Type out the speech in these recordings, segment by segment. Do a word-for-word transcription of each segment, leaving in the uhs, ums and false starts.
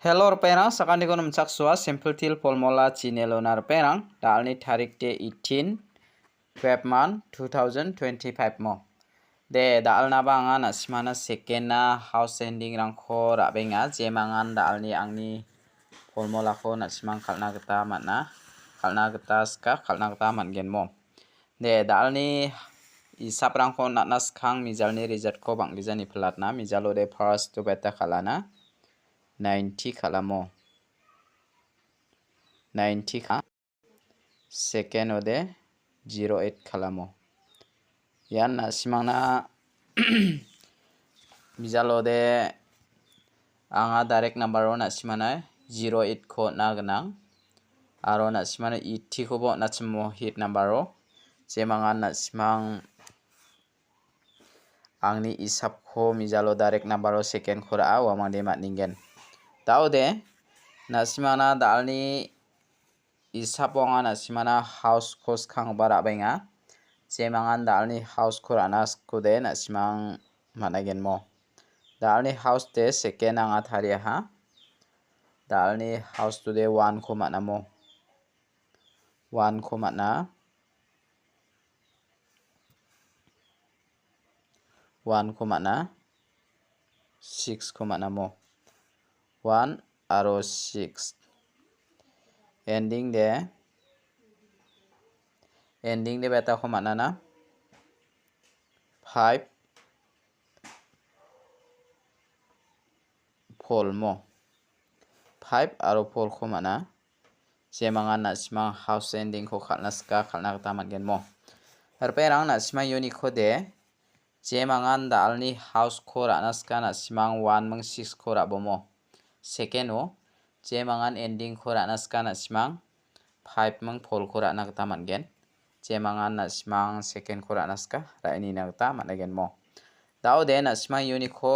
Hello, ripengrang, sakantikon nimchaksoa, Simple Teer Formula channel-ona ripengrang, da·alni tarik de eighteen, twelve month, two thousand twenty-five mo. De, da·alnaba anga na·simana second-na house ending-rangko ra·benga, jemangan da·alni angni formulako na·simang kal·na gita man·a, kal·na gita sika, kal·na gita man·gen mo. De, da·alni isaprangko on·atna skang mijalni result-ko bang·gijani pilatna, mijalo de first-o beta kal·ana, ninety kal·amo. Ninety ka-, second-ode zero eight kal·amo. Ian na·simangna mijalode anga direct number-o na·simana zero eight-ko on·a gnang. Aro na·simana eighty-koba on·achimo hit number-o. Jemangan na·simang angni isapko mijalo direct number-o second-ko ra·a, uamangde man·ningen. Da·ode, na·simana da·alni isapo anga na·simana house-ko skanggipa ra·baenga. Jemangan da·alni house-ko ra·na skode na·simang man·agenmo. Da·alni house de second anga tariaha. Da·alni house-tode one-ko man·amo. One-ko man·a. One-ko man·a. Six-ko man·amo. One aro six. Ending de. Ending de betako man·ana. Five. Four mo. Five aro four-ko man·a. Jemangan na·simang house ending-ko kal·na sika kal·na gita man·gen mo. Ripengrang na·simang uniko de. Jemangan da·alni house-ko ra·na sika na·simang one ming six-ko ra·bomo. Second-o, jemangan ending-ko ra·na sika na·simang five ming four-ko ra·na gita man·gen. Jemangan na·simang second-ko ra·na sika ra·e nina gita man·agenmo. Da·ode na·simang uniko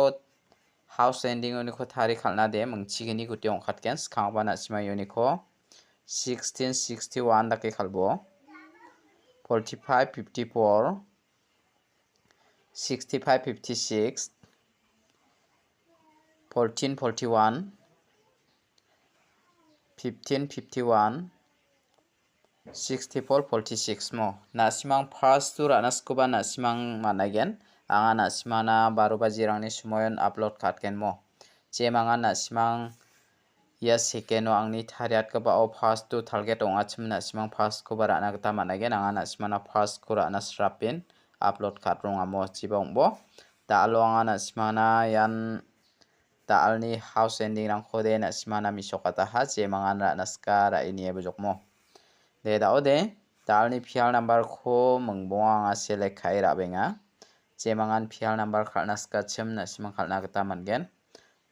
house ending uniko tari kal·na de mingchigini guti ong·katgen. Skangba na·simang uniko sixteen sixty-one dake kalbo. Forty-five fifty-four, sixty-five fifty-six, fourteen forty-one, fifteen fifty-one, sixty-four forty-six mo. Na·simang first-o ra·na sikoba na·simang man·aigen. Anga na·simana baro bajirangni somoion upload ka·atgen mo. Jemangan na·simang ia second-o angni tariatgipao first-o target ong·achim na·simang first-koba ra·na gita man·aigen. Anga na·simana first-ko ra·na srapin upload ka·rongamo chiba ong·bo. Da·alo anga na·simana ian da·alni house ending-rangkode na·simana mesokataha, jemangan ra·na sika ra·e nie bojokmo. De, da·ode, da·alni pial number-ko mingbonga anga select ka·e ra·benga. Jemangan pial number kal·na sikachim na·simang kal·na gita man·gen.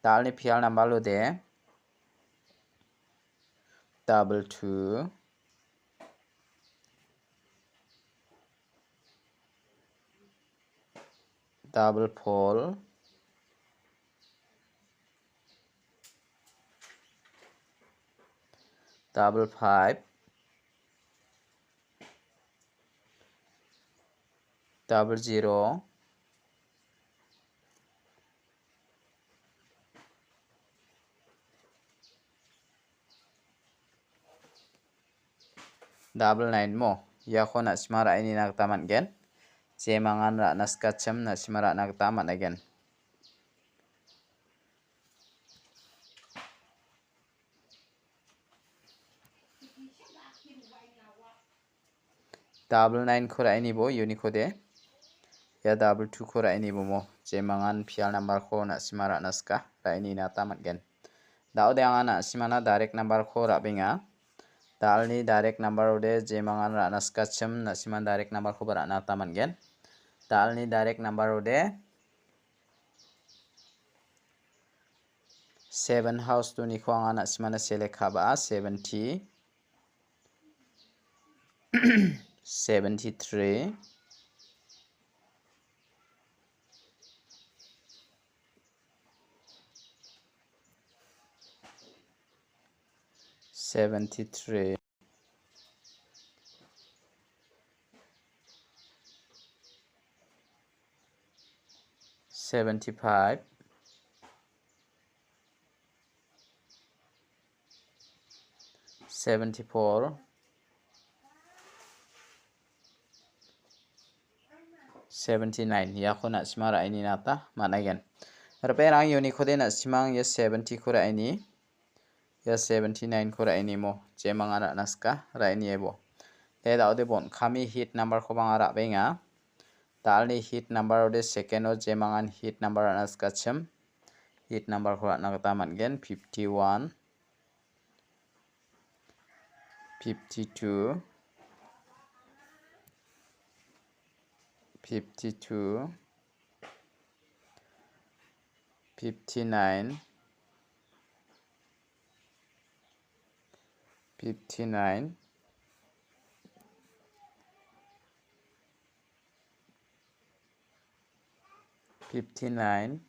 Da·alni pial number-ode double two, double four, double five, double zero, double nine mo, iako na·sima ra·e nina gita man·gen. Jemangan ra·na sikachim na·sima ra·na gita man·aigen. Double nine-ko ra·e nibo uniko de. Ia double two-ko ra·e nibo mo. Jemangan pial number-ko na·sima ra·na sika ra·e nina gita man·gen. Da·ode anga na·simana direct number-ko ra·benga. Da·alni direct number-ode jemangan ra·na sikachim na·siman direct number-koba ra·na gita man·gen. Da·alni direct number-ode seven house-oniko anga na·simana select ka·ba, seventy, seventy-three, seventy-three, seventy-five, seventy-four, seventy-nine, iako na·sima ra·e nina gita man·aigen. Ripengrang, unikode na·simang ia seventy-ko ra·e ni. Ia seventy-nine-ko ra·e nimo, jemangan ra·na sika, ra·e niebo. De, da·ode bon kami hit number-koba anga ra·benga. Dalni hit number-ode second-o jemangan hit number ra·na sikachim. Hit number-ko ra·na gita man·gen, fifty-one, fifty-two, fifty-two, fifty-nine, fifty-nine, fifty-nine,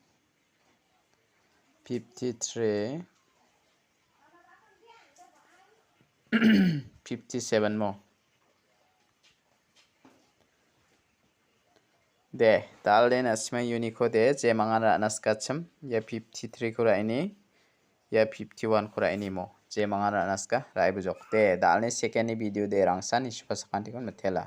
fifty-three, fifty-seven mo. De, dal·de na·simang unikode jemangan ra·na sikachim, ia fifty-three-ko ra·e ni, ia fifty-one-ko ra·e nimo, jemangan ra·na sika, ra·e bujok. De, dalni second-ni video de rangsan isupa sakantikon mitela.